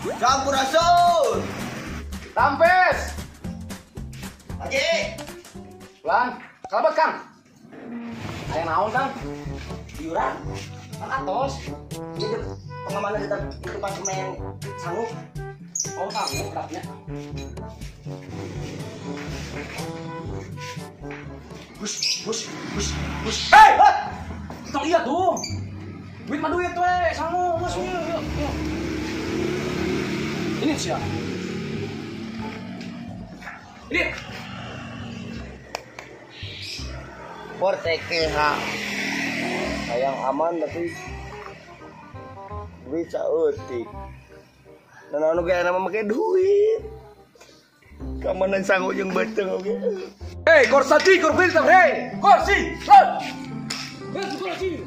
Sampurasun. Rampes. Haji. Lan, kalebet Kang. Aya naon Kang? Iuran. Kan atos. Itu pengamanan di tempat semen sanggup. Oh, sanggup beratnya. Bus, bus, bus, bus. Hei! Kita lihat tuh. Duit mah duit we, sanggup, bus, yuk, yuk, yuk. Ini siapa? Ini. Por TKH. Sayang aman tapi duit saeutik. Dan anu ge nama make duit. Keamanan sanggup jeung beuteung oge. Hei, korsaji, korbir, hei, korsi, run. Hei, korsi.